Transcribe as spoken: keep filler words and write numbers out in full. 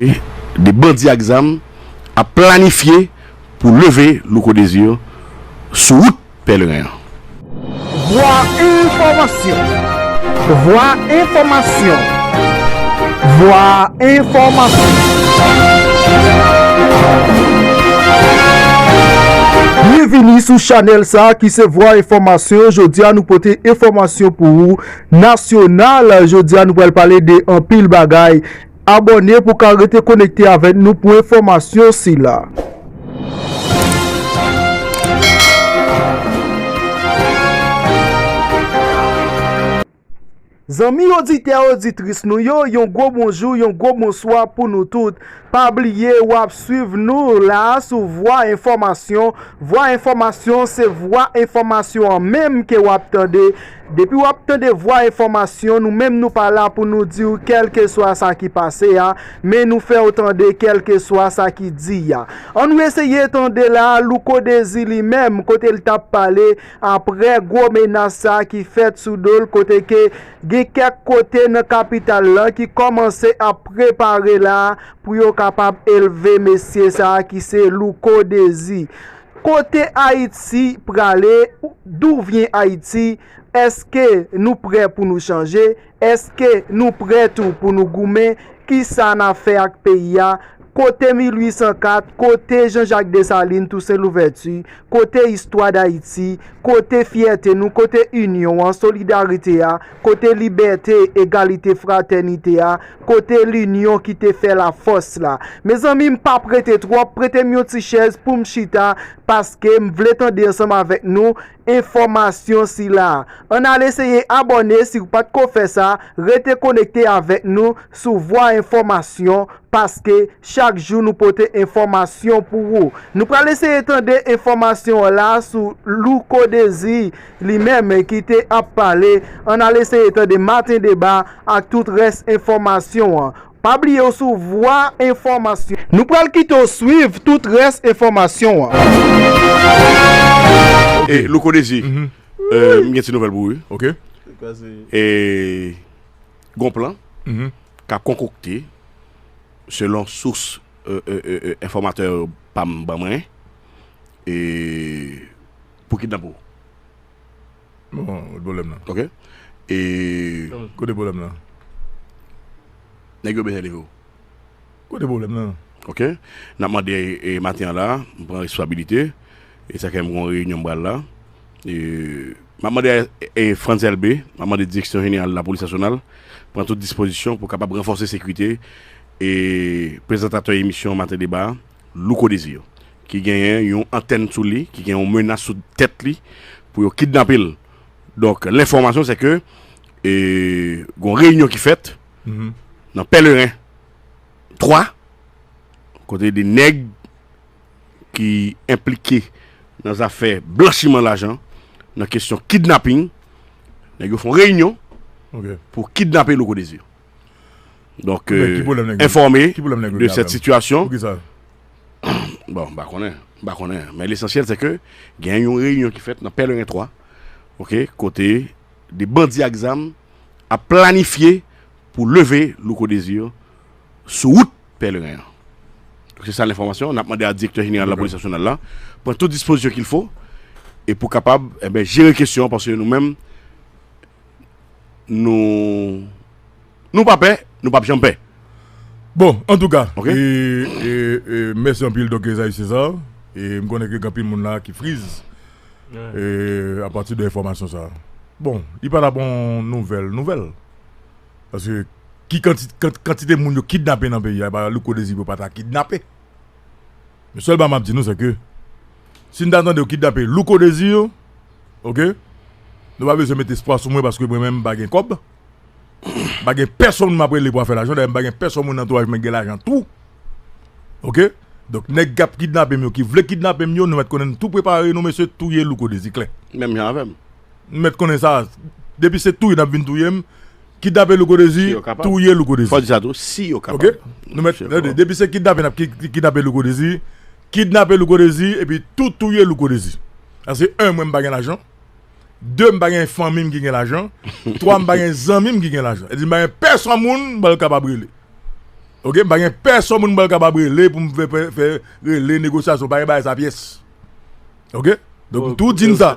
De bandi ak zam ap planifye pou leve Louko Désir sou wout Pèleren an. Vwa enfòmasyon. Vwa enfòmasyon. Vwa enfòmasyon. Byenvini sou chanèl sa a ki se Vwa Enfòmasyon. Jodi a nou pote enfòmasyon pou ou nasyonal. Jodi a nou pral pale de anpil bagay. Abòne pou w ka rete konekte avèk nou pou enfòmasyon sila. Zanmi oditè, oditris nou yo, yon gwo bonjou, yon gwo bonswa pou nou tout. Pa bliye, w ap swiv nou la a sou Vwa Enfòmasyon. Vwa Enfòmasyon, se vwa enfòmasyon an menm ke w ap tande. Depi w ap tande Vwa Enfòmasyon, nou menm nou pa la pou nou di w kèlkeswa sa ki pase a, men nou fè w tande kèlkeswa sa ki di a. Ann nou eseye tande la a, Louko Dezi li menm, kote l t ap pale, aprè gwo menas sa ki fèt sou do l, kote ke gen kèk kote nan kapital lan ki kòmanse ap prepare la pou yo kapab elve mesye sa a ki se Louko Dezi. Kote Ayiti prale? D'où vient Haïti? Èske nou prè pou nou chanje? Èske nou prè tou pou nou goumen? Kisa n ap fè ak peyi a? Kote mil uit san kat? Kote Jean-Jacques Dessalines, Toussaint Louverture? Kote istwa Dayiti? Kote fyète nou? Kote inyon an, solidarite a? Kote libète, egalite, fratènite a? Kote linyon ki te fè lafòs la? Mezanmi, m p ap rete twòp, prete m yon ti chèz pou m chita, paske m vle tande ansanm avèk nou enfòmasyon sila. Ann al eseye abòne si w pa t ko fè sa, rete konekte avèk nou sou Vwa Enfòmasyon, paske chak jou nou pote enfòmasyon pou ou. Nou pral eseye tande enfòmasyon an la sou Louko Dezi li menm ki te ap pale. Ann al eseye tande Maten Deba ak tout rès enfòmasyon an. Pa bliye w sou Vwa Enfòmasyon. Nou pral kite w swiv tout rès enfòmasyon an. E Louko Dezi, euh, m gen ti nouvèl pou ou, wi. Ok. E gon plan k ap konkokte selon sous, euh, euh, euh, euh, enfòmatè pa m ban mwen, e pou kidnape w. Bon, kote pwoblèm nan? Ok. E kote pwoblèm nan? Nèg yo bezwen leve w. Kote pwoblèm nan? Ok. N ap mande, e, maten an la, m pran responsabilite, e sa fè m gon reyinyon m pral la. E, m ap mande, e, Frantz Elbé, m ap mande Direksyon Jeneral Lapolis Nasyonal pran tout dispozisyon pou kapab ranfòse sekirite e prezantatè emisyon Maten Deba a, Louko Dezi, ki genyen yon antèn sou li, ki gen yon menas sou tèt li pou yo kidnape l. Donk, lenfòmasyon se ke, e, gon reyinyon ki fèt nan Pèleren twa, kote de nèg ki enplike nan zafè blanchiman lajan, nan kesyon kidnaping, nèg yo fè yon reyinyon pou kidnape Louko Dezi. Donk, enfòme de sèt sitiyasyon. Bon, m pa konnen, m pa konnen. Men lesansyèl se ke gen yon reyinyon ki fèt nan Pèleren twa, ok, kote de bandi ak zam ap planifye pou leve Louko Dezi sou wout Pèleren an. Donk, se sa lenfòmasyon. N ap mande a Direktè Jeneral Lapolis Nasyonal la pran tout dispozisyon qu'il faut e pou kapab, enben, jere kesyon an, paske nou menm, nou, nou pa pè, nou p ap janm pè. Bon, antouka, e, e, e, mèsi anpil, Doktè Esaïe César. E m konnen ke gen anpil moun la ki friz, e, apati de enfòmasyon sa. Bon, li pa t ap yon nouvèl nouvèl. Paske ki kanti-, kan-, kantite moun yo kidnape nan peyi a, e pa Louko Dezi yo pa ta kidnape. Men sèl bagay m ap di nou, se ke si n ta tande yo kidnape Louko Dezi, ok, nou pa bezwen mete espwa sou mwen, paske mwen menm, m pa gen kòb. M pa gen pèsonn m ap rele pou afè lajan. Dayè, m pa gen pèsonn moun nan antouraj mwen ki gen lajan tou. Ok? Donk, nèg k ap kidnape m yo, ki vle kidnape m yo, nou mèt konnen n tou prepare nou, mesye, touye Louko Dezi klè. Menm jan avè m. Nou mèt konnen sa. Depi se touye n ap vin touye m, kidnape Louko Dezi, touye Louko Dezi. Fò di sa tou, si yo kapab. Ok? Nou mèt, tande, depi se kidnape n ap ki-, ki-, kidnape Louko Dezi, kidnape Louko Dezi, epi tou touye Louko Dezi. Sa se en, mwen m pa gen lajan. De, m pa gen fanmi m ki gen lajan. Twa, m pa gen zanmi m ki gen lajan. E di m pa gen pèsonn moun m pral kapab rele. Ok, m pa gen pèsonn moun mwen kapab rele pou m fè, fè, fè rele negosyasyon, pa gen bagay sa pyès. Ok? Donk, m tou di n sa.